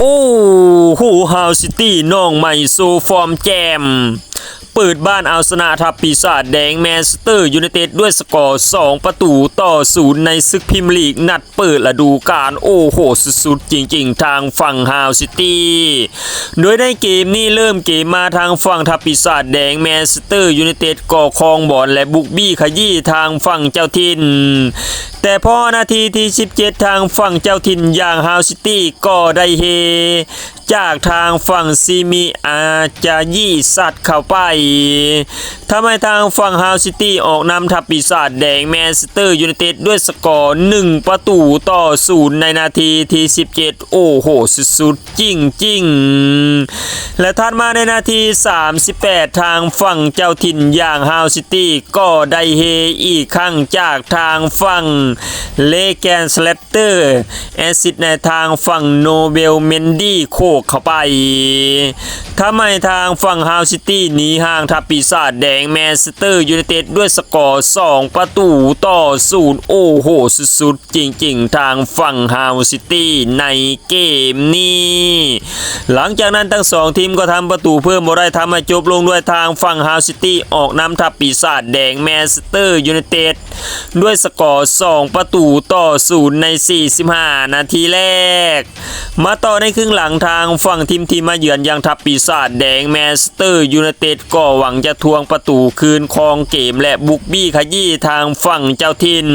ໂອ້ໂຫ ຮາວຊິຕີນ້ອງໃໝ່ໂຊຟອມແຈ່ມ ເປີດບ້ານເອົາຊະນະທັບປີສາດແດງແມນເຊສເຕີຢູໄນເຕັດດ້ວຍສະກໍສອງປະຕູຕໍ່ສູນ ໃນສຶກພຣີມຍາລີກນັດເປີດລະດູການ. ໂອ້ໂຫ ສຸດໆຈິງໆ ທາງຝັ່ງຮາວຊິຕີ. ໂດຍໃນເກມນີ້ເລີ່ມເກມມາ ທາງຝັ່ງທັບປີສາດແດງແມນເຊສເຕີຢູໄນເຕັດກໍຄອງບອນ ແລະ ບຸກບີຂະຢີ້ທາງຝັ່ງເຈົ້າຖິ່ນ. ແຕ່ພໍນາທີທີສິບເຈັດ ທາງຝັ່ງເຈົ້າຖິ່ນຢ່າງຮາວຊິຕີກໍໄດ້ເຮຈາກທາງຝັ່ງຊີມິອາຈາຢີສັດເຂົ້າໄປ ທຳໃຫ້ທາງຝັ່ງຮາວຊິຕີອອກນຳທັບປີສາດແດງແມນເຊສເຕີຢູໄນເຕັດດ້ວຍສະກໍໜຶ່ງປະຕູຕໍ່ສູນ ໃນນາທີທີສິບເຈັດ. ໂອ້ໂຫ ສຸດໆຈິງໆ ແລະ ຖັດມາໃນນາທີສາມສິບແປດ ທາງຝັ່ງເຈົ້າຖິ່ນຢ່າງຮາວຊິຕີກໍໄດ້ເຮອີກຄັ້ງຈາກທາງຝັ່ງເລແກນສະແລັບເຕີ ແອດຊິດໃນທາງຝັ່ງໂນເບລເມນດີໂຄກເຂົ້າໄປ ທຳໃຫ້ທາງຝັ່ງຮາວຊິຕີໜີຫ່າງທັບປີສາດແດງແມນເຊສເຕີຢູໄນເຕັດດ້ວຍສະກໍສອງປະຕູຕໍ່ສູນ. ໂອ້ໂຫ ສຸດໆ ຈິງໆ ທາງຝັ່ງຮາວຊິຕີໃນເກມນີ້. ຫຼັງຈາກນັ້ນທັງສອງທີມກໍທຳປະຕູເພີ່ມບໍ່ໄດ້ ທຳໃຫ້ຈົບລົງດ້ວຍທາງຝັ່ງຮາວຊິຕີອອກນຳທັບປີສາດແດງແມນເຊສເຕີຢູໄນເຕັດດ້ວຍສະກໍສອງປະຕູຕໍ່ສູນ ໃນສີ່ສິບຫ້ານາທີແລກ. ມາຕໍ່ໃນເຄິ່ງຫຼັງ ທາງຝັ່ງທີມທີ່ມາເຢືອນຢ່າງທັບປີສາດແດງແມນເຊສເຕີຢູໄນເຕັດກໍຫວັງຈະທວງປະຕູຄືນຄອງເກມ ແລະ ບຸກບີຂະຢີ້ທາງຝັ່ງເຈົ້າຖິ່ນ.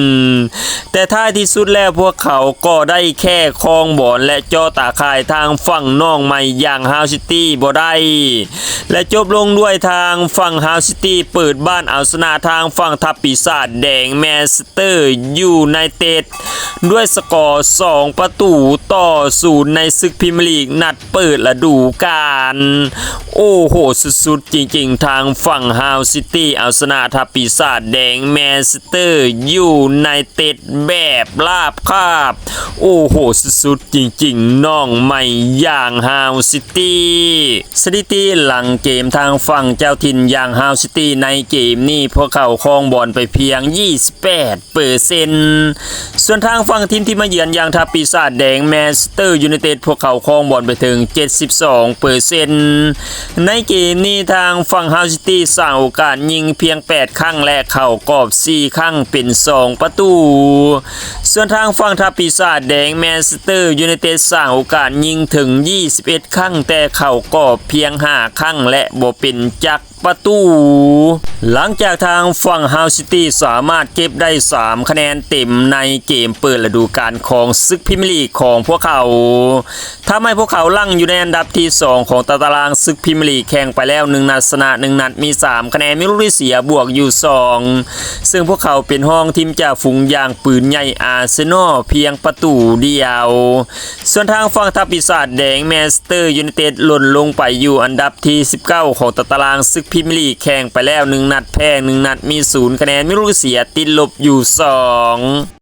ແຕ່ທ້າຍທີ່ສຸດແລ້ວພວກເຂົາກໍໄດ້ແຄ່ຄອງບອນ ແລະ ເຈາະຕາຂ່າຍທາງຝັ່ງນ້ອງໃໝ່ຢ່າງຮາວຊິຕີບໍ່ໄດ້ ແລະ ຈົບລົງດ້ວຍທາງຝັ່ງຮາວຊິຕີເປີດບ້ານເອົາຊະນະທາງຝັ່ງທັບປີສາດແດງແມນເຊສເຕີຢູໄນເຕັດດ້ວຍສະກໍສອງປະຕູຕໍ່ສູນ ໃນສຶກພຣີມຍາລີກນັດ ເປີດລະດູການ. ໂອ້ໂຫ ສຸດໆຈິງໆ ທາງຝັ່ງຮາວຊິຕີເອົາຊະນະທັບປີສາດແດງແມນເຊສເຕີຢູໄນເຕັດແບບລາບຄາບ. ໂອ້ໂຫ ສຸດໆຈິງໆ ນ້ອງໃໝ່ຢ່າງຮາວຊິຕີ. ສະຖິຕິຫຼັງເກມ ທາງຝັ່ງເຈົ້າຖິ່ນຢ່າງຮາວຊິຕີໃນເກມນີ້ ພວກເຂົາຄອງບອນໄປພຽງຊາວແປດ ເປີເຊັນ ສ່ວນທາງຝັ່ງທີມທີ່ມາເຢືອນຢ່າງທັບປີສາດແດງແມນເຊສເຕີຢູໄນເຕັດ ພວກເຂົາຄອງບອນໄປເຖິງເຈັດສິບສອງເປີເຊັນ. ໃນເກມນີ້ທາງຝັ່ງຮາວຊິຕີສ້າງໂອກາດຍິງພຽງແປດຄັ້ງ ແລະ ເຂົ້າກອບສີ່ຄັ້ງເປັນສອງປະຕູ. ສ່ວນທາງຝັ່ງທັບປີສາດແດງແມນເຊສເຕີຢູໄນເຕັດສ້າງໂອກາດຍິງເຖິງຊາວເອັດຄັ້ງ ແຕ່ເຂົ້າກອບພຽງຫ້າຄັ້ງ ແລະ ບໍ່ເປັນຈັກ ປະຕູ. ຫຼັງຈາກທາງຝັ່ງຮາວຊິຕີສາມາດເກັບໄດ້ສາມຄະແນນເຕັມໃນເກມເປີດລະດູການຂອງສຶກພຣີມຍາລີກຂອງພວກເຂົາ ທຳໃຫ້ພວກເຂົາຫຼັ່ງຢູ່ໃນອັນດັບທີສອງຂອງຕາຕະລາງ. ສຶກພຣີມຍາລີກແຂ່ງໄປແລ້ວໜຶ່ງນັດ ຊະນະໜຶ່ງນັດ ມີສາມຄະແນນ ມີລູກທີ່ເສຍບວກຢູ່ສອງ ເຊິ່ງພວກເຂົາເປັນຮອງທີມຈ່າຝູງຢ່າງປືນໃຫຍ່ອາເຊນອລພຽງປະຕູດຽວ. ສ່ວນທາງຝັ່ງທັບປີສາດແດງແມນເຊສເຕີຢູໄນເຕັດຫຼົ່ນລົງໄປຢູ່ອັນດັບທີສິບເກົ້າຂອງຕາຕະລາງ. ສຶກພຣີມຍາລີກແຂ່ງໄປແລ້ວໜຶ່ງນັດ ແພ້ໜຶ່ງນັດ ມີສູນຄະແນນ ມີລູກເສຍຕິດລົບຢູ່ສອງ.